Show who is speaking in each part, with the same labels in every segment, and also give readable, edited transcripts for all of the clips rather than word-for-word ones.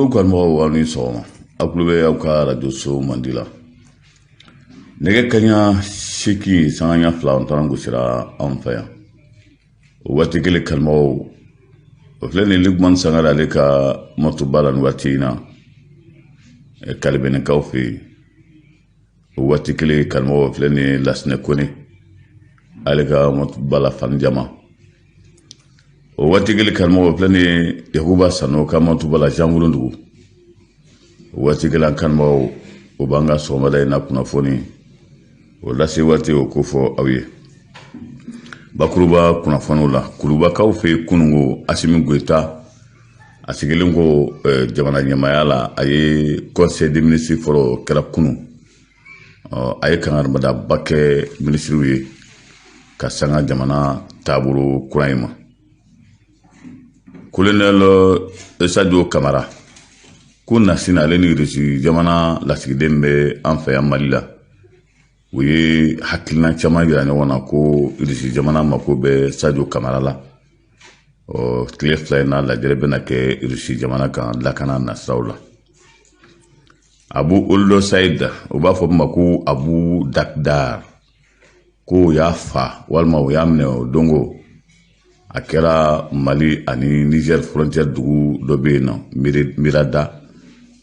Speaker 1: Bonjour kanubagaw, aw ni sɔgɔma. Aw tulo bɛ aw ka radio so mandi la. Nɛgɛ kaɲa 8 sanga 2 an taara gosira anw fɛ yan. O waati kelen kanubagaw, o filɛ nin Lukman Sangare, ale ka motoba la nin waati in na Kalibɛnɛkaw fɛ yen. O waati kelen kanubagaw, filɛ nin Lasinɛ Kone, ale ka motoba la Fanijama. O waati kelen kanubagaw, filɛ nin Yakuba Sano ka motoba la Jankolondugu. O waati kelen kanubagaw, o b'an ka sɔgɔmada in na kunnafoni o lase waati o ko fɔ aw ye bakuruba kunnafoniw la. Kulubakaw fɛ yen kununko, Asimi Goyita a sigilen ko jamana ɲɛmaaya la, a ye conseil des ministres fɔlɔ kɛra kunun. A ye kangaridaba kɛ minisiriw ye ka sanga jamana taabolo kura in ma. Colonel Sadio Kamara ko nasina, ale ni Irisi jamana lasigiden bɛ an fɛ yan Mali la, u ye hakilina caman yira ɲɔgɔn na ko Irisi jamana mako bɛ Sadio Kamara la. Ɔ tile 2 in na, lajɛrɛ bɛna kɛ Irisi jamana kan lakana nasiraw la. Abu Olodo Sayid, u b'a fɔ min ma ko Abu Dakdar, ko u y'a fa walima u y'a minɛ o dongo a kɛra Mali ani Niger frontière dugu dɔ bɛ yen nɔ, Mirada,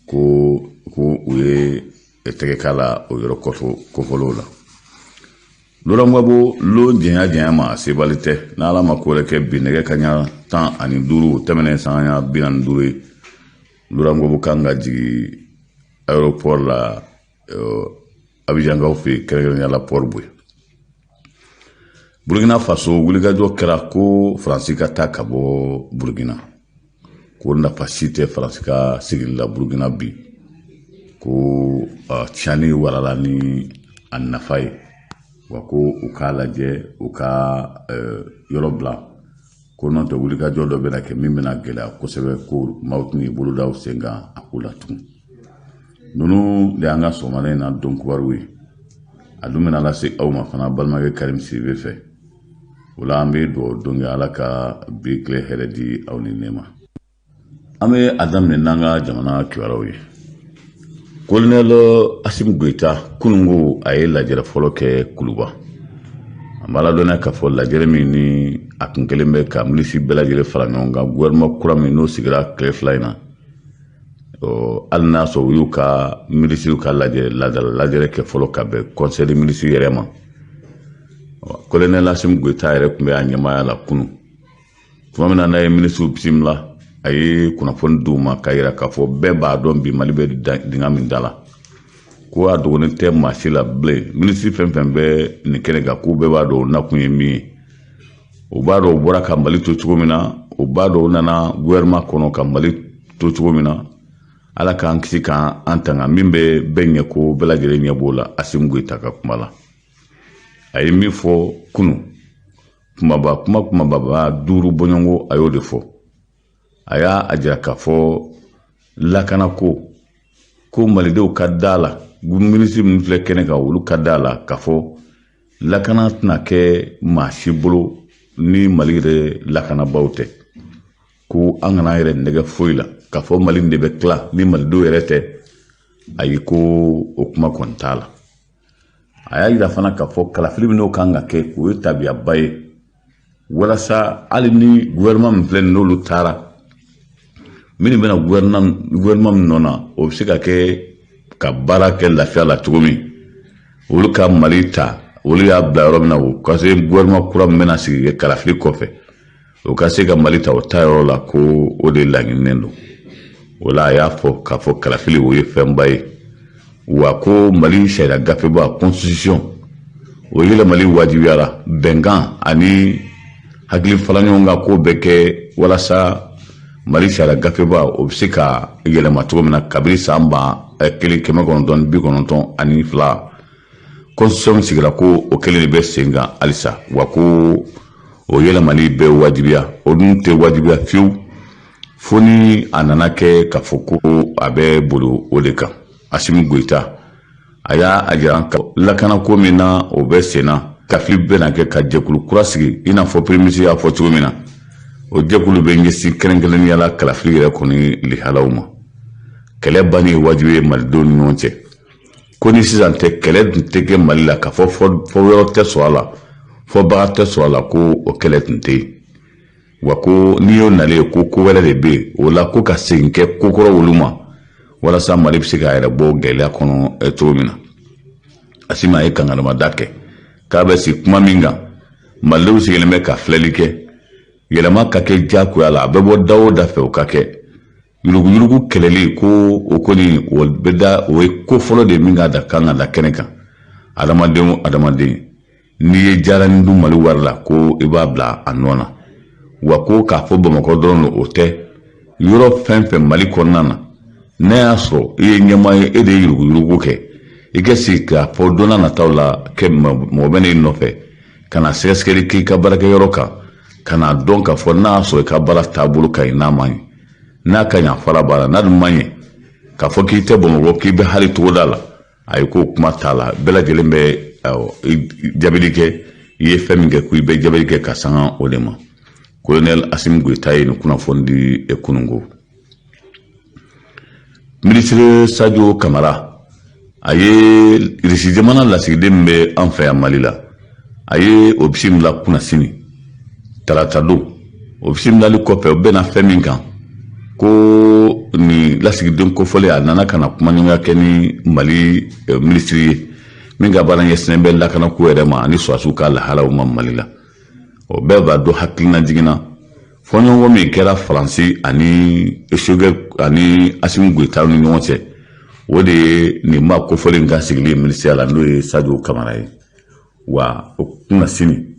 Speaker 1: ko u ye tɛgɛ k'a la o yɔrɔ kofɔlenw la. Laurent Gbagbo lon janya janya ma sebali tɛ n'Ala ma ko wɛrɛ kɛ. Bi nɛgɛ kaɲa 15 tɛmɛnen sanga 45 ye, Laurent Gbagbo kan ka jigin aéroport la Abidjankaw fɛ yen, kɛrɛnkɛrɛnnenya la Port-Bouët. Burkina Faso, wulikajɔ kɛra ko Faransi ka taa ka bɔ Burkina, ko nafa si tɛ Faransi ka sigili la Burkina bi, ko tiɲɛni warala ni a nafa ye, wa ko u k'a lajɛ u ka yɔrɔ bila, ko n'o tɛ wulikajɔ dɔ bɛna kɛ min bɛna gɛlɛya kosɛbɛ, ko maaw tɛn'i bolo da u sen kan a ko la tugun. Ninnu de y'an ka sɔgɔmada in na don kibaruw ye. A dun bɛna lase aw ma fana balimakɛ Karim Sidibe fɛ. O la, an bɛ dugawu don kɛ, Ala ka bi tile hɛrɛ di aw ni ne ma. An bɛ a daminɛ n'an ka jamana kibaruyaw ye. Colonel Asimi Goyita, kununko a ye lajɛrɛ fɔlɔ kɛ Kuluba. An b'a ladɔnniya k'a fɔ lajɛrɛ min ni a kun kelen bɛ ka minisiri bɛɛ lajɛlen fara ɲɔgɔn kan, gouvernement kura min n'o sigira tile 2 in na, hali n'a sɔrɔ u y'u ka minisiriw ka lajɛ laadala lajɛrɛ kɛ fɔlɔ ka bɛn conseil des ministres yɛrɛ ma. Colonel Asimi Goyita yɛrɛ tun bɛ a ɲɛmaaya la kunun. Tuma min na n'a ye minisiriw bisimila, a ye kunnafoni d'u ma k'a yira k'a fɔ bɛɛ b'a dɔn bi Mali bɛ dingɛ min da la, ko a dogolen tɛ maa si la bilen. Minisiri fɛn fɛn bɛ nin kɛnɛ kan, k'u bɛɛ b'a dɔn o nakun ye min ye. U b'a dɔn u bɔra ka Mali to cogo min na, u b'a dɔn u nana gouvernement kɔnɔ ka Mali to cogo min na. Ala k'an kisi k'an tanga min bɛ bɛɛ ɲɛ, ko bɛɛ lajɛlen ɲɛ b'o la. Asimi Goyita ka kuma la, a ye min fɔ kunun, kumaba kuma kumababa 5 bɔɲɔgɔnko, a y'o de fɔ. A y'a a jira k'a fɔ lakanako ko malidenw ka da la, minisiri min filɛ kɛnɛ kan, olu ka da la k'a fɔ lakana tɛna kɛ maa si bolo ni Mali yɛrɛ lakanabaaw tɛ, ko an kana yɛrɛ nɛgɛ foyi la k'a fɔ Mali de bɛ tila ni malidenw yɛrɛ tɛ. Ayi, ko o kuma kɔni t'a la. A y'a yira fana k'a fɔ kalafili min n'o kan ka kɛ, o ye tabiyaba ye, walasa hali ni gouvernement min filɛ n'olu taara, minnu bɛna gouvernement min nɔ na, o bɛ se ka kɛ ka baara kɛ lafiya la cogo min, olu ka Mali ta, olu y'a bila yɔrɔ min na, o ka se gouvernement kura min bɛna sigi kɛ kalafili kɔfɛ, o ka se ka Mali ta o ta yɔrɔ la, ko o de laɲininen don. O la, a y'a fɔ k'a fɔ kalafili o ye fɛnba ye, wa ko Mali sariya gafeba, constitution, o yɛlɛmali wajibiyara bɛnkan ani hakili fara ɲɔgɔn kan, k'o bɛ kɛ walasa Mali sariya gafeba o bɛ se ka yɛlɛma cogo min na. Kabini san 1992 constitution sigira, ko o kelen de bɛ sen kan halisa, wa ko o yɛlɛmali bɛ wajibiya. O dun tɛ wajibiya fiyewu fo ni a nana kɛ k'a fɔ ko a bɛ boli o de kan. Asimi Goyita a y'a a jira lakanako min na o bɛ sen na, kalafili bɛna kɛ ka jɛkulu kura sigi, i n'a fɔ premier ministre y'a fɔ cogo min na. O jɛkulu bɛ ɲɛsin kɛrɛnkɛrɛnnenya la kalafili yɛrɛ kɔni lihalaw ma. Kɛlɛ banni ye wajibi ye malidenw ni ɲɔgɔn cɛ. Ko ni sisan tɛ, kɛlɛ tun tɛ kɛ Mali la k'a fɔ fɔ yɔrɔ tɛ sɔrɔ a la, fɔbaga tɛ sɔrɔ a la, ko o kɛlɛ tun tɛ yen. Wa ko n'i y'o nalen ye, ko ko wɛrɛ de bɛ yen o la, ko ka segin kɛ kokɔrɔ olu ma walasa Mali bɛ se k'a yɛrɛ bɔ gɛlɛya kɔnɔ cogo min na. Asimi a ye kankarimada kɛ k'a bɛ sigi kuma min kan, malidenw sigilen bɛ ka filɛli kɛ. Yɛlɛma ka kɛ diyagoya la, a bɛ bɔ da o da fɛ, o ka kɛ. Yuruguyurugu kɛlɛli, ko o kɔni o bɛ da, o ye ko fɔlɔ de ye min ka da kan ka da kɛnɛ kan. Adamaden o adamaden, n'i ye jaranin dun Mali wari la, ko i b'a bila a nɔ na. Wa ko k'a fɔ Bamakɔ dɔrɔn don, o tɛ. Yɔrɔ fɛn fɛn Mali kɔnɔna na, n'a y'a sɔrɔ i ye ɲɛmaa ye, e de ye yuruguyurugu kɛ, i ka sigi k'a fɔ don nataw la kɛ mɔgɔ bɛ n'i nɔfɛ ka na sɛgɛsɛgɛli k'i ka baarakɛyɔrɔ kan, ka n'a dɔn k'a fɔ n'a y'a sɔrɔ i ka baara taabolo ka ɲi, n'a man ɲi. N'a ka ɲi, a fara baara, n'a dun man ɲi, k'a fɔ k'i tɛ Bamakɔ, k'i bɛ hali togoda la, ayi, ko kuma t'a la. Bɛɛ lajɛlen bɛ jaabili kɛ i ye fɛn min kɛ, ko i bɛ jaabili kɛ ka sanga o de ma. Kolonɛli Asimi Goyita ye nin kunnafoni di kununko. Minisiri Sajo Kamara, a ye Irisi jamana lasigiden min bɛ an fɛ yan Mali la, a ye o bisimila kunasini tarata don. O bisimilali kɔfɛ, o bɛnna fɛn min kan, ko nin lasigiden kofɔlen, a nana ka na kumaɲɔgɔnya kɛ ni Mali minisiri ye min ka baara ɲɛsinnen bɛ lakanako yɛrɛ ma ani sɔrɔdasiw ka lahalaw ma Mali la. O bɛɛ b'a dɔn hakilina jiginna fɔɲɔgɔnkɔ min kɛra Faransi ani Sogɛl ani Asimi Goyita ni ɲɔgɔn cɛ, o de ye nin maa kofɔlen ka sigili minisiriya la, n'o ye Sajo Kamara ye. Wa o kunasini,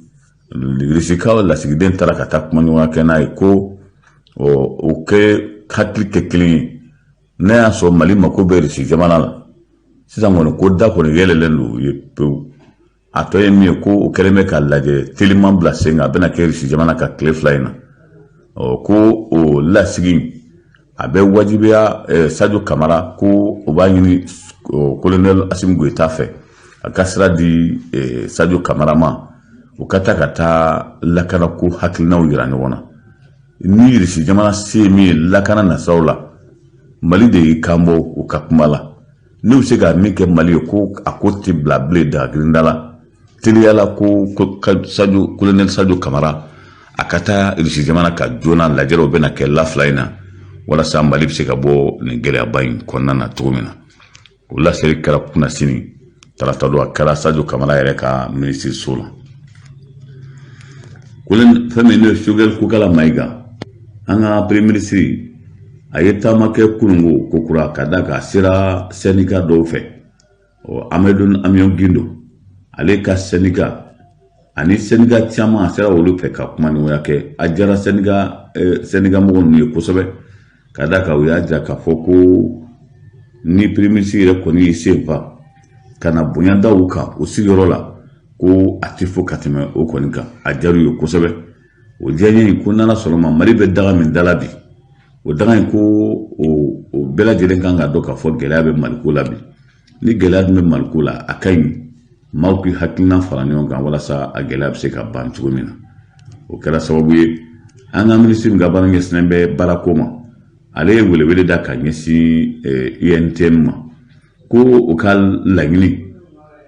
Speaker 1: Irisikaw lasigiden taara ka taa kumaɲɔgɔnya kɛ n'a ye, ko o kɛ hakili kɛ kelen ye. N'a y'a sɔrɔ Mali mako bɛ Irisi jamana la sisan kɔni, ko da kɔni yɛlɛlen don u ye pewu. A tɔ ye min ye, ko o kɛlen bɛ ka lajɛ teliman bila sen kan, a bɛna kɛ Irisi jamana ka tile 2 in na. Ɔ, ko o lasigi a bɛ wajibiya Sajo Kamara, ko o b'a ɲini kolonɛli Asimi Goyita fɛ, a ka sira di Sajo Kamara ma, u ka taa ka taa lakanako hakilinaw yira ɲɔgɔn na. Ni Irisi jamana se ye min ye lakana nasiraw la, Mali de y'i kan bɔ u ka kuma la. N'u bɛ se ka min kɛ Mali ye, ko a ko tɛ bila bilen daga la teliyala, ko Sajo, kolonɛli Sajo Kamara, a ka taa Irisi jamana ka joona. Lajɛrɛw bɛna kɛ la 2 in na walasa Mali bɛ se ka bɔ nin gɛlɛyaba in kɔnɔna na cogo min na. O laseli kɛra kunasini tarata don, a kɛra Sajo Kamara yɛrɛ ka minisiriso la. Fɛn min n'o ye Sogɛli Kokala Mayiga, an ka premier ministre, a ye taama kɛ kununko kokura ka da kan, a sera syndicat dɔw fɛ. Ɔ, Amadu Amiɔn Gindo, ale ka syndicat ani syndicat caman, a sera olu fɛ ka kumaɲɔgɔnya kɛ. A diyara syndicat mɔgɔ ninnu ye kosɛbɛ, ka da kan u y'a jira k'a fɔ ko ni premier ministre yɛrɛ kɔni y'i sen fa ka na bonya da u kan o sigiyɔrɔ la, ko a tɛ fo ka tɛmɛ o kɔni kan. A diyara u ye kosɛbɛ. O diyaɲɛ in, ko n'Ala sɔnna ma, Mali bɛ daga min da la bi, o daga in, ko o bɛɛ lajɛlen kan ka dɔn k'a fɔ gɛlɛya bɛ Maliko la bi. Ni gɛlɛya dun bɛ Maliko la, a ka ɲi maaw k'i hakilina fara ɲɔgɔn kan walasa a gɛlɛya bɛ se ka ban cogo min na. O kɛra sababu ye, an ka minisiri min ka baara ɲɛsinnen bɛ baarako ma, ale ye welewele da ka ɲɛsin UNTM ma, ko u ka laɲini,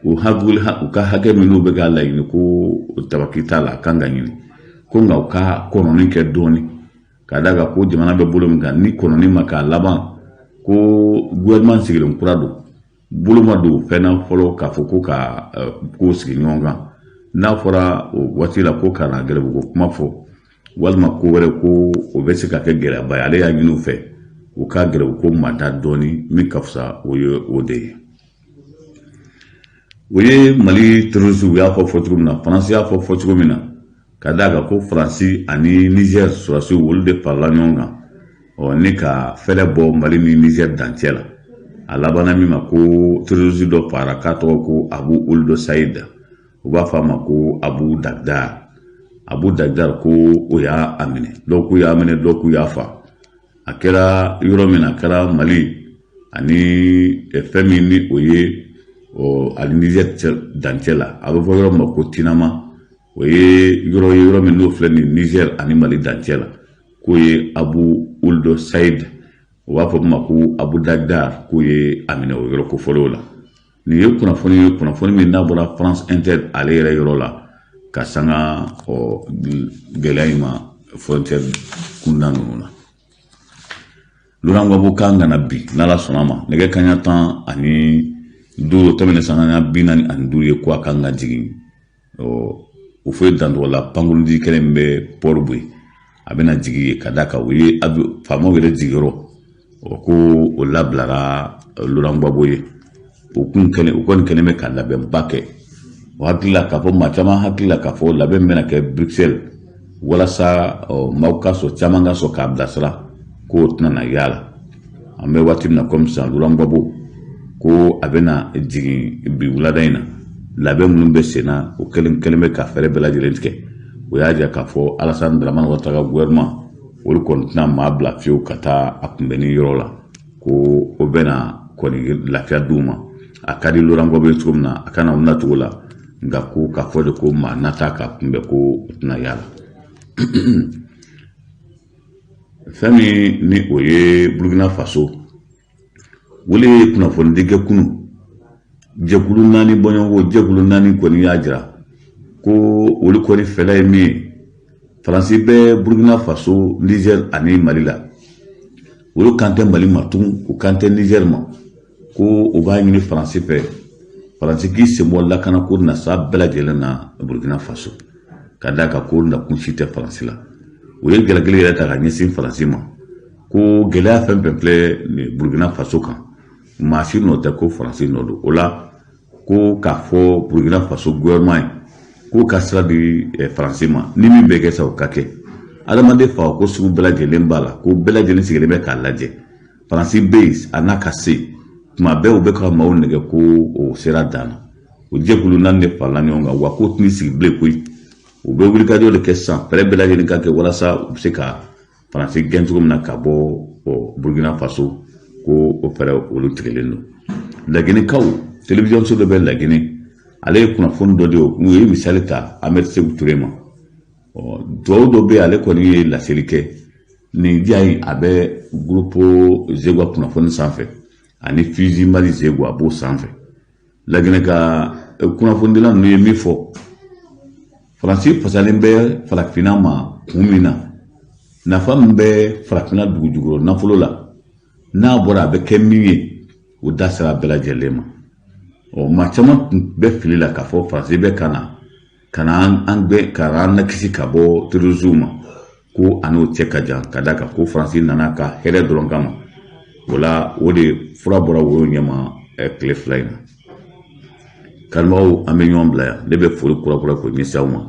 Speaker 1: u ka hakɛ minnu bɛ ka laɲini, ko tabaki t'a la, a kan ka ɲini, ko nka u ka kɔnɔni kɛ dɔɔnin, ka d'a kan ko jamana bɛ bolo min kan, ni kɔnɔni ma k'a laban, ko gouvernement sigilen kura don, bolo ma don fɛn na fɔlɔ k'a fɔ ko ka ko sigi ɲɔgɔn kan. N'a fɔra o waati la ko ka na gɛrɛbugu kuma fɔ walima ko wɛrɛ, ko o bɛ se ka kɛ gɛlɛyaba ye. Ale y'a ɲini u fɛ u ka gɛrɛbu ko mada dɔɔnin, min ka fisa, o ye o de ye. O ye Mali terroriste, u y'a fɔ fɔ cogo min na, Faransi y'a fɔ fɔ cogo min na, ka d'a kan ko Faransi ani Niger sɔrɔdasiw, olu de farala ɲɔgɔn kan, ɔ, ni ka fɛrɛ bɔ Mali ni Niger dancɛ la. A labanna min ma, ko terroriste dɔ fagara k'a tɔgɔ ko Abu Uld Sayid, u b'a fɔ a ma ko Abu Dagdar. Abu Dagdar, ko o y'a minɛ, dɔw k'u y'a minɛ, dɔw k'u y'a fa. A kɛra yɔrɔ min na, a kɛra Mali ani fɛn min ni o ye ani Niger dancɛ la, a bɛ fɔ yɔrɔ min ma ko Tinama. O ye yɔrɔ ye, yɔrɔ min n'o filɛ nin Niger ani Mali dancɛ la, k'o ye Abu Uld Sayid. U b'a fɔ min ma ko Abu Dagdar, k'o ye a minɛ o yɔrɔ kofɔlenw la. Nin ye kunnafoni ye, kunnafoni min n'a bɔra France Inter ale yɛrɛ yɔrɔ la, ka sanga ɔ gɛlɛya in ma frontière kunda ninnu na. Laurent Gbagbo kan ka na bi, n'Ala sɔnna ma, nɛgɛ kanɲɛ 15 tɛmɛnen sanga 45 ye, ko a kan ka jigin ɔ o foyi dancogo la pankurunji kɛnɛ min bɛ Port-Bouët, a bɛna jigin yen, ka d'a kan o ye faamaw yɛrɛ jigiyɔrɔ o ko o labilara Laurent Gbagbo ye. O kun kɛlen, o kɔni kɛlen bɛ ka labɛnba kɛ. O hakili la k'a fɔ, maa caman hakili la k'a fɔ labɛn bɛna kɛ Bruxelles walasa maaw ka sɔn, caman ka sɔn k'a bilasira, k'o tɛna na y'a la. An bɛ waati min na komi sisan, Laurent Gbagbo ko a bɛna jigin bi wulada in na. Labɛn minnu bɛ sen na, o kɛlen kɛlen bɛ ka fɛɛrɛ bɛɛ lajɛlen tigɛ. O y'a jira k'a fɔ Alassane Dramane Ouattara ka gouvernement, olu kɔni tɛna maa bila fiyewu ka taa a kunbɛnni yɔrɔ la, ko o bɛna kɔni lafiya d'u ma. A ka di Laurent Gbagbo ye cogo min na, a kana o nacogo la, nka ko k'a fɔ de ko maa nata ka kunbɛn, ko o tɛna y'a la. Fɛn min ni o ye Burukina Faso wele ye, kunnafonidi kɛ kunun, jɛkulu naani bɔɲɔgɔnko jɛkulu naani kɔni y'a jira ko olu kɔni fɛlɛ ye min ye, Faransi bɛ Burukina Faso, Niger ani Mali la, olu kan tɛ Mali ma tugun, u kan tɛ Niger ma, ko u b'a ɲini Faransi fɛ, Faransi k'i sen bɔ lakanako nasa bɛɛ lajɛlen na Burukina Faso, ka d'a kan ko nakun si tɛ Faransi la. U ye gɛlɛkelen yɛrɛ ta ka ɲɛsin Faransi ma, ko gɛlɛya fɛn fɛn filɛ Burukina Faso kan, maa si nɔ tɛ, ko Faransi nɔ don o la. Ko k'a fɔ Burukina Faso gouvernement ye k'o ka sira di Faransi ma, ni min bɛ kɛ sa, o ka kɛ. Adamaden fa ko sugu bɛɛ lajɛlen b'a la, ko bɛɛ lajɛlen sigilen bɛ k'a lajɛ. Faransi bɛ yen, a n'a ka se tuma bɛɛ, u bɛ ka maaw nɛgɛ, ko o sera dan na. O jɛkulu naani de farala ɲɔgɔn kan, wa k'o tɛn'i sigi bilen koyi. U bɛ wulikajɔ de kɛ sisan, fɛɛrɛ bɛɛ lajɛlen ka kɛ walasa u bɛ se ka Faransi gɛn cogo min na ka bɔ Burukina Faso, ko o fɛɛrɛ olu tigɛlen don. Laginɛkaw télévision so dɔ bɛ Laginɛ, ale ye kunnafoni dɔ di, u ye misali ta Ahmed Sékou Touré ma. Ɔ tubabu dɔ bɛ yen, ale kɔni ye laseli kɛ nin ja in, a bɛ groupe Zegwa kunnafoni sanfɛ ani Fizi Mali Zegwa, a b'o sanfɛ. Laginɛ ka kunnafonidila ninnu ye min fɔ, Faransi fasalen bɛ farafinna ma kun min na, nafa min bɛ farafinna dugu jukɔrɔ nafolo la, n'a bɔra a bɛ kɛ min ye, o da sera bɛɛ lajɛlen ma. Ɔ maa caman tun bɛ fili la k'a fɔ Faransi bɛ ka na ka na an gbɛ ka an lakisi ka bɔ terroristes ma, ko a n'o cɛ ka jan, ka d'a kan ko Faransi nana ka hɛrɛ dɔrɔn kama. O la, o de fura bɔra woro ɲɛma tile 2 in na. Kanubagaw, an bɛ ɲɔgɔn bila yan. Ne bɛ foli kura kura k'o ɲɛsin aw ma,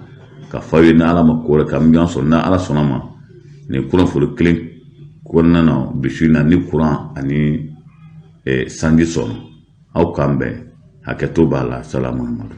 Speaker 1: ka fɔ aw ye, n'Ala ma ko wɛrɛ k'an bɛ ɲɔgɔn sɔrɔ, n'Ala sɔnna ma, nin kunnafoni kelen kɔnɔna na bi su in na, ni kuran ani sanji sɔnna. Aw k'an bɛn, hakɛto b'a la. Salamu amadu.